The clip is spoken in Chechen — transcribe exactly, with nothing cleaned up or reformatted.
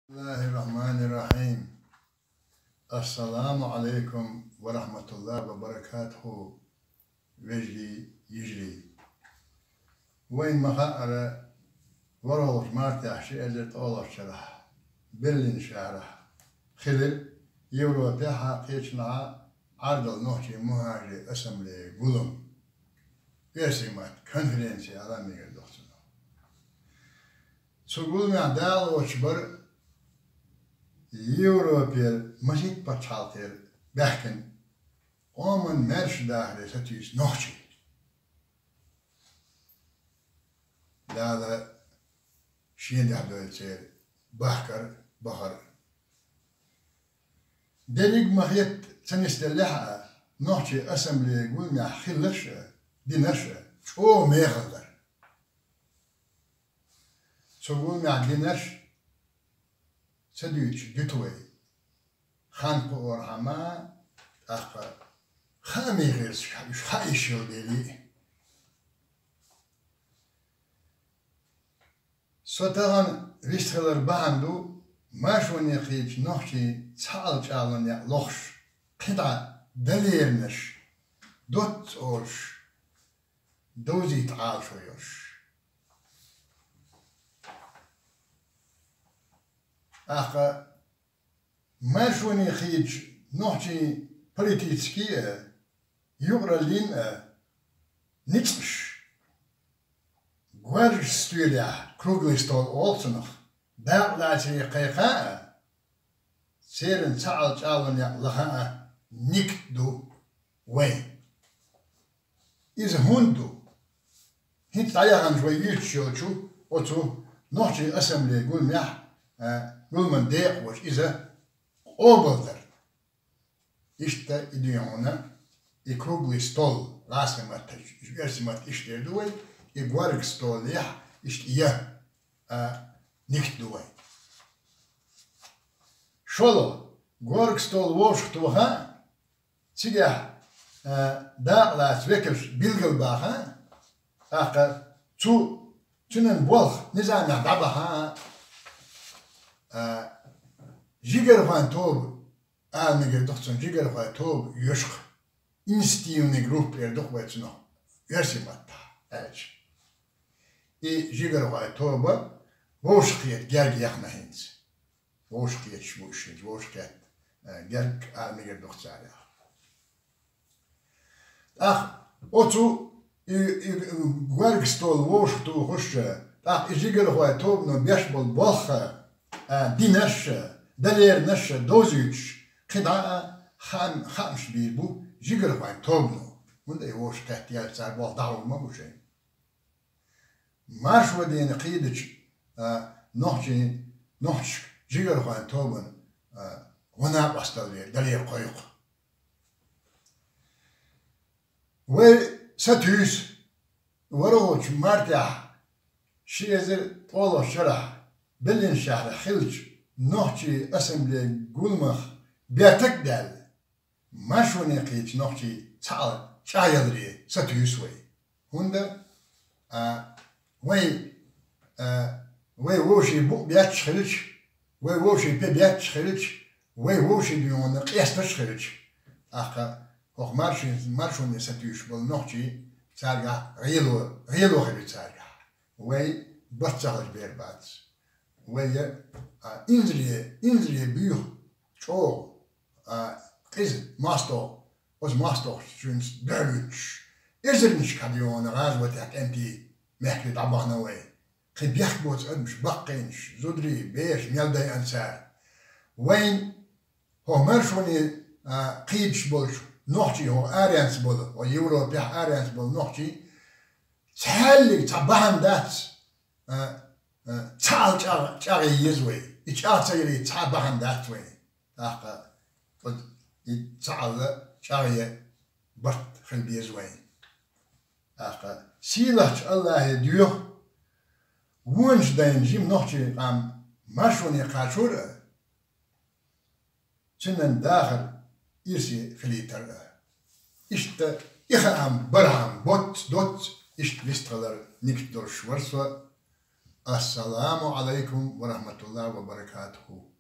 بسم الله الرحمن الرحيم. السلام عليكم ورحمة الله وبركاته. Вежарий, йижарий. Вайна ма хаъара, ворхӀалгӀачу мартехь ши эзар ткъолгӀачу шарахь Берлин шахьарахь хилира Европехьа, кхечанхьа Ӏардалла нохчийн мухӀажирийн ассамблея гулам. Оьрсийн маттахь конференция аьлла а мегар ду цунах. Цу гуламехь дакъалоцуш бара Европера масийтта пачхьалкхера баьхкина къоман маьрша дахаре сатуьйсу нохчий. Дала шен дуьхьа дойла церан бахкар а, бахар а. Дерриг а ма хетта, ца нисделлехь а, нохчийн ассамблея гуламехь хилларш а, динарш а чӀогӀа мехала дара. Цу гуламехь динарш ца дуьйцуш дуьту вай. Хан кхуорхьама, тӀаккха хаамийн гӀирсашкахь уьш хаа йиш йолу дела. Со тахана вистхилар бахьана ду, маршоне кхийдачу нохчийн цхьаалла чӀагӀлун некъ лохуш, кхин дӀа далернаш, доцца олуш, довзийта Ӏалашо йолуш. ТӀаккха маршоне кхийдачу нохчийн политический а, юкъараллин а ницкъаш, гвардейский стилехь, круглый стол олу цунах, дакъалацаре кхайкха а, церан цхьаалла чӀагӀлун некъ лаха а нигат ду вайн. Иза хӀунда ду? ХӀинца дӀаяханчу вай юьйцуш йолчу оцу нохчийн ассамблея гуламехь, а, гуламан декъахоша иза къобалдар. Иштта и дуьйхьуна, и круглый стол, лаьцна маттахь, оьрсийн маттахь иштта эр ду вай, и горга столехь иштта я, а, нигат ду вай. ШолгӀа, горга стол вовшахтоха, цигахь, а, дакъалаца векалш билгалбаха, тӀаккха цу, цуьнан болх низамехь дӀабаха, а, жигархойн тоба, ала мегар ду-кх цунах, жигархойн тоба йоьшух, инициативный группа эр ду-кх вай цунах, оьрсийн маттахь аьлча. И жигархойн тоба вовшахкхета герга яхна хӀинца. Вовшахкхеташ бу уьш хӀинца, вовшахкхетта, э, герга ала мегар ду-кх царах. ТӀаккха оцу и, и, и горга стол вовшахтухуш, тӀаккха и жигархойн тобано беш болу болх, а, динарш а, далернаш а довзуьйтуш, кхин дӀа а хаам-, хаамаш бийр бу жигархойн тобано. ХӀунда и вовшахкхетта яьлча цара болх дӀахьур ма бу шайн. Маршо дийна кхийдачу, а, нохчийн, нохчашка жигархойн тобанна, а, гӀо-накъосталла далера кхойкху. Вай сатуьйсу, ворхӀалгӀачу мартехь ши эзар ткъолгӀачу шарахь Берлин шахьарахь хиллачу нохчийн ассамблея гуламах бертаг а даьлла, маршоне кхийдачу нохчийн цхьаалла чӀагӀъяларе сатуьйсу вай. ХӀунда, а, вай, а, вай вовшийн букъ бетташ хилча, вай вовшийн пе бетташ хилча, вай вовшийн дуьйхьуна къесташ хилча, тӀаккха хӀокху маршин-, маршоне сатуьйсуш болу нохчий цаьргахь гӀело, гӀело хир ю цаьргахь. Вай бац ца хилча бер бац. Вай, а, инзаре, инзаре буьйху чӀогӀа, а, къиза мостагӀа, оцу мостагӀчуьнца дуьхьал вуьтуш, эзарнашка хьан йогӀу гӀазотехь кӀентий мехкарий дӀабахана вай. Кхин бехк боцу адамаш баккхийнаш, зударий, бераш мел дайъина цара. Вайн хӀокху маршоне, а, кхийдаш болчу нохчий, хӀокху аренца болу, хӀокху Европехь аренца болу нохчий, цхьаьллиг цхьа бахьана дац, а, а, цхьаалла чӀагӀ-, чӀагӀъе еза вай. И чӀагӀ ца ярий цхьа бахьана дац вайн. ТӀаккха оцу и цхьаалла чӀагӀъе барт хила беза вайн. ТӀаккха сийлахьчу Аллахье доьху, вонаш дайна жима нохчийн къам маршоне кхачор а, цуьнан дахар ирсе хилийтар а. Иштта и хаам бархьама боцца, доцца, иштта вистхилар нигат долуш вара со. السلام عليكم ورحمة الله وبركاته.